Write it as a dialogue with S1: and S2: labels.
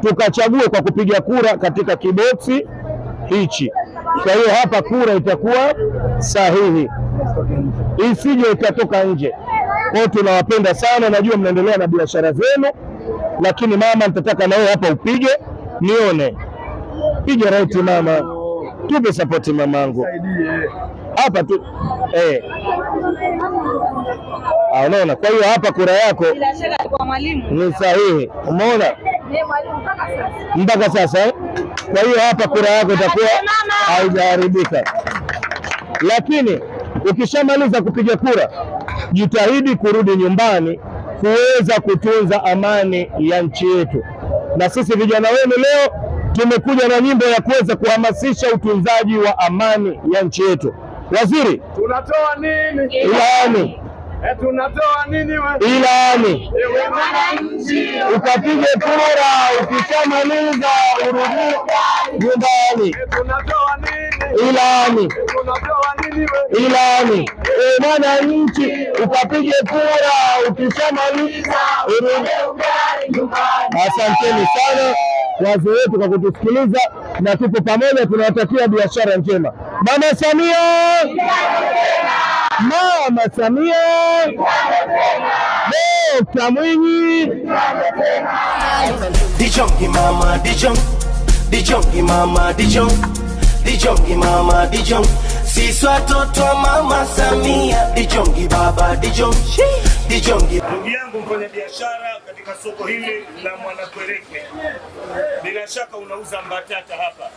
S1: Tukachague kwa kupiga kura katika kiboksi hichi. Kwa hiyo hapa kura itakuwa sahihi, isije ikatoka nje. Kwa hiyo tunawapenda sana, najua mnaendelea na biashara zenu, lakini mama, nitataka na wewe hapa upige nione, piga right mama, tupe sapoti mamangu hapa tu eh. Ah, unaona? Kwa hiyo hapa kura yako
S2: Bila shaka kwa mwalimu.
S1: Ni sahihi, umeona
S2: Ndiye mwalimu mpaka sasa.
S1: Mpaka sasa eh? Kwa hiyo hapa kura yako itakuwa haijaharibika, lakini ukishamaliza kupiga kura, jitahidi kurudi nyumbani kuweza kutunza amani ya nchi yetu. Na sisi vijana wenu leo tumekuja na nyimbo ya kuweza kuhamasisha utunzaji wa amani ya nchi yetu. Waziri,
S3: Tunatoa nini?
S1: Ilani.
S3: Eh, tunatoa nini we?
S1: Ilani.
S3: Ewe mwananchi,
S1: Ukapige kura, ukishamaliza urudi nyumbani.
S3: Eh, tunatoa nini?
S1: Ilani.
S3: Eh, tunatoa nini we?
S1: Ilani. E mwananchi, ukapige kura, ukishamaliza urudi. Asanteni sana wazee wetu kwa kutusikiliza, na tupo pamoja, tunawatakia biashara njema. Mama Samia, Mama Samia, Dokta Mwinyi.
S4: Dijongi mama dijong, dijongi mama dijong, dijongi mama dijong. Sisi watoto wa mama Samia, dijongi baba dijong, dijongi.
S5: Ndugu yangu mfanyabiashara katika soko hili la Mwanakwerekwe, bila shaka unauza mbatata hapa.